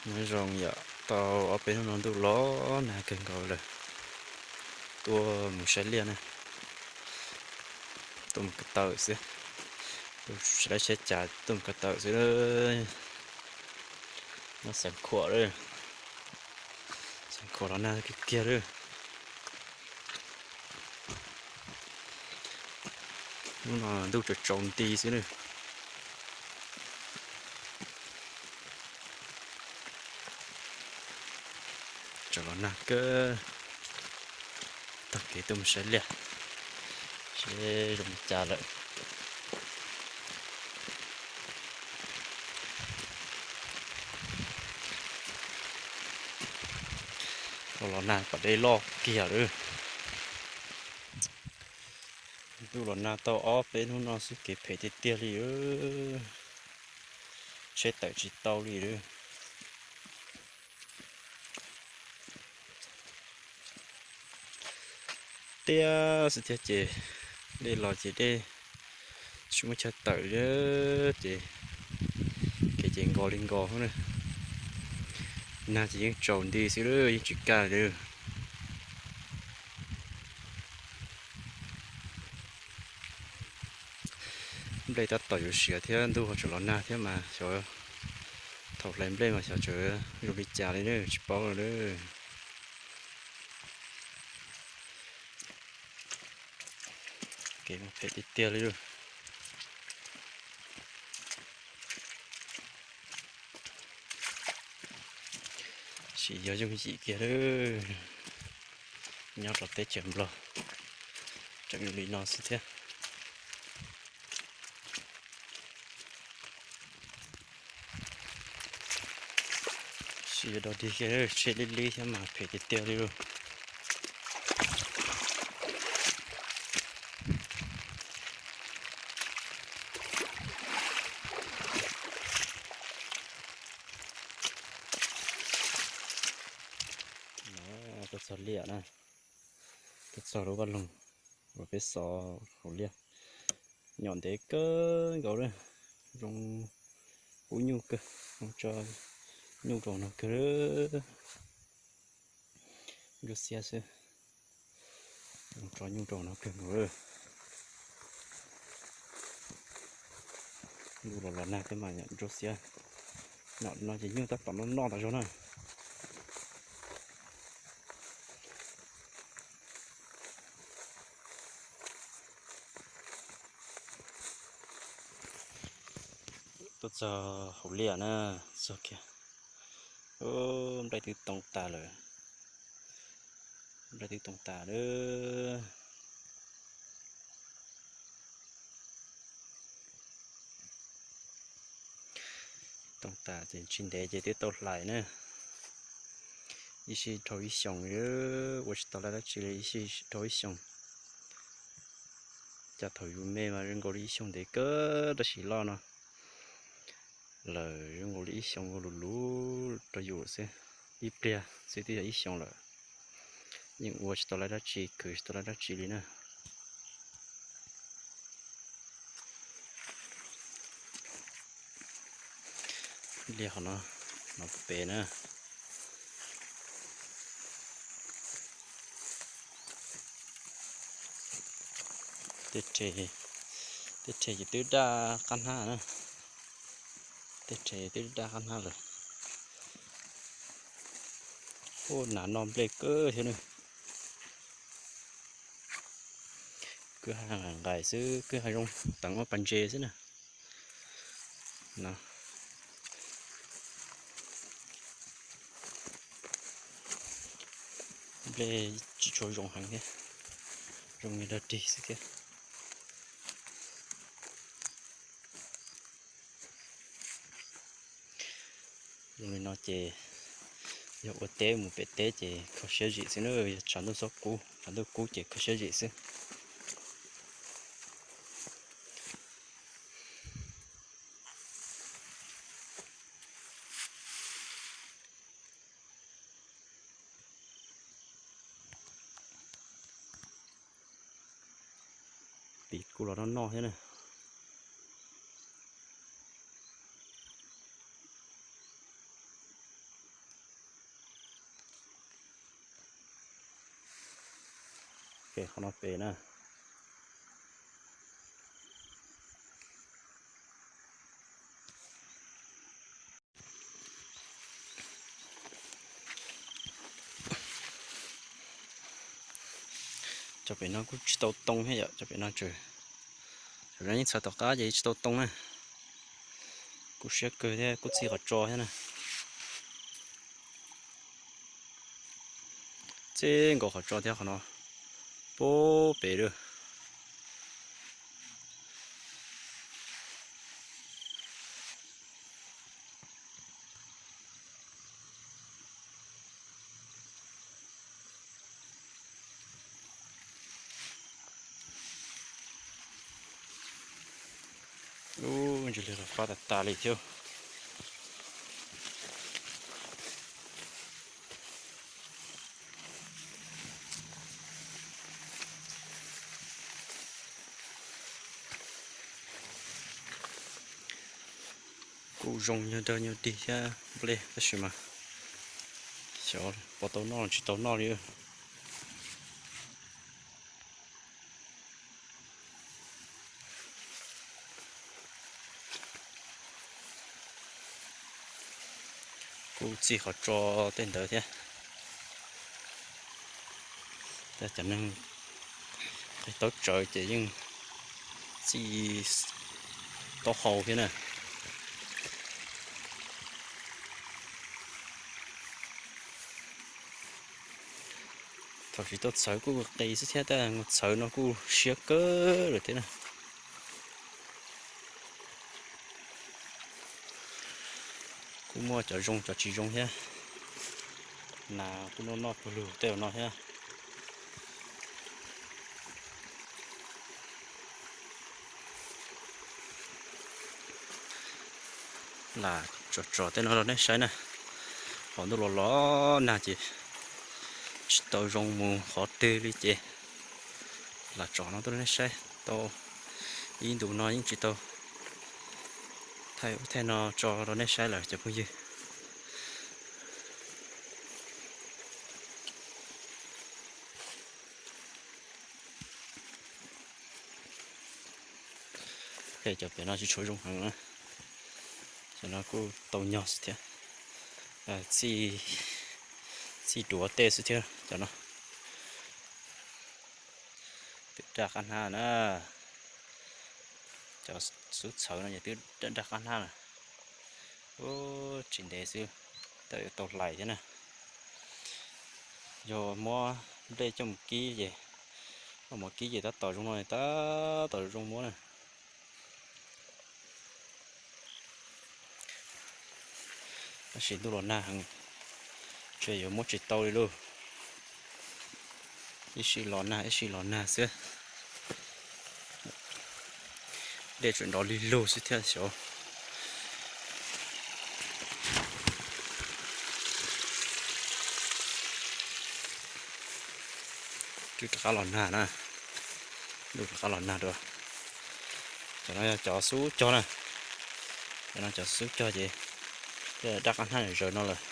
Nyob zoo yom, tau ob peb hnub no ntuj los nag kawg nkaus lawm. Tuaj mus saib liaj na, tuaj mus ko taw xwb. Tuaj saib saib cas tuaj mus ko taw xwb. Nyob Xeev Khuam lawm, Xeev Khuam los nag kiag kiag lawm. Hnub no ntuj tsaus tsaus nti xwb na. Tsaus los nag kawg, taug kev tuaj mus saib liaj, seb zoo li cas lawm. Los los nag kom dej loj kiag lawm. Ntuj los nag tau ob peb hnub no xwb kev phem tiag tiag li, tsheb tawm tsis tau li lawm. Tiaj xwb thiab ces dej los ces dej tsis muaj chaw tawm li ces kev ces nkos li nkos na. Nag ces yeej tsaus nti xwb, yeej tsis kaj li. Nplej tab tom yuav siav thiab ntuj ho tseem los nag thiab mas xyov thaum hlais nplej mas xyov tseem zoo li cas li na, tsis paub lawm. Kev phem tiag tiag li lawm. Sim yog yooj yim kiag lawm, nyob rau teb chaws Nplog tseem zoo li no xwb thiab. Sim yog dog dig kiag, tsheb lib lib thiab mas phem tiag tiag li lawm. Tuaj txog liaj na, tuaj txog lub vaj loog uas peb xov hauv liaj. Nyom ntev kawg nkaus li, zoo kub nyuj kawg, zoo tso nyuj rau no kawg. Ntsuab xiab xwb, zoo tso nyuj rau no kawg nkaus. Ntuj los los nag thiab mas ntsuab xiab. Nyom no ces nyuj tab tom noj noj tas zog na. Tuaj txog hauv liaj na, txog kiag. Nplej twb too tas lawm, nplej twb too tas lawm. Too tas ces tsis ntev ces twb tau hlais na. Ib sij dhau ib xyoos, ua tsis tau dab tsi li, ib sij dhau ib xyoos. Cas thaum yus me mas zoo nkaus li ib xyoos ntev kawg, tab sis loj no lawm zoo nkaus li ib xyoos ua luv luv rau yus xwb. Ib pliag xwb twb yog ib xyoos lawm, yeej ua tsis tau dab tsi, khwv tsis tau dab tsi li na. Liaj hov no, no pem na. Tej rhe, tej rhe ces twb daj qab hnab na. Tej rhe twb daj qab hnab lawm. Ub, nas noj nplej kawg thiab na. Kwj ha nqaim nqaim xwb, kwj ha zoo teev ob pas ntses xwb na. Nplej tsis tshua zoo heev thiab, zoo li dog dig xwb thiab. Zoo li no ces yog ua teb mus pem teb ces kho siab zim xwb na, yog tshav ntuj xob kub, tshav ntuj kub ces kho siab zim xwb. Tiv kuj los noj noj thiab na. Qhov no pem na. Cov pem no kuj tsis tau too thiab yom, cov pem no tseem, yeej txhawv tom qab ces tsis tau too na. Kuj siab kawg thiab kuj txij qhov tso thiab na. Txij nkaus qhov tso thiab qhov no puag pem lawm. Ub, ntsis li los fab tas tas li thiab. Kuj zoo nyuag dawg nyuag dig thiab nplej tab sis mas xyov puas tau noj los tsis tau noj li. Kuj txij qhov tso tej ntawd thiab. Cov neeg qis taub tsawv ces yeej txij taub hau thiab na. Thaum tsis tau txhawv kuj qis xwb thiab, tab sis txhawv no kuj siab kawg lawm thiab na. Kuj muaj cov zoo cov tsis zoo thiab. Nas kuj noj noj puag lug tej no thiab. Lam tsom tsom tej no rau nej saib na. Qhov ntuj los los nag ces tsis tau zoo mus qhov twg li ces lam tsom no tuaj rau nej saib. Tau ib ntus no yeej tsis tau thaij ub thaij no tso rau nej saib lawm cov phooj ywg. Cov pem no tsis tshua zoo heev na. Cov no kuj tau nyog xwb thiab. Txij duav tej xwb thiab cov no. Pem daj qab hnab na. Cov xub txhawv no ces twb daj daj qab hnab na. Ub, tsis ntev xwb, tau yuav tau hlais thiab na. Yog muab nplej coj mus kib ces, muab kib ces tab tom zoo no, tab tom zoo muab na. Tab sis ntuj los nag heev, ntshe yuav muab tsis tau li lauj. Ib sij los nag ib sij los nag xwb. Dej tseem nrov lig lug xwb thiab xyov. Twb rov qab los nag na, twb rov qab los nag dua. Cov no yog cov xub cog na, cov no cov xub cog ces daj qab hnab zaws no lawm.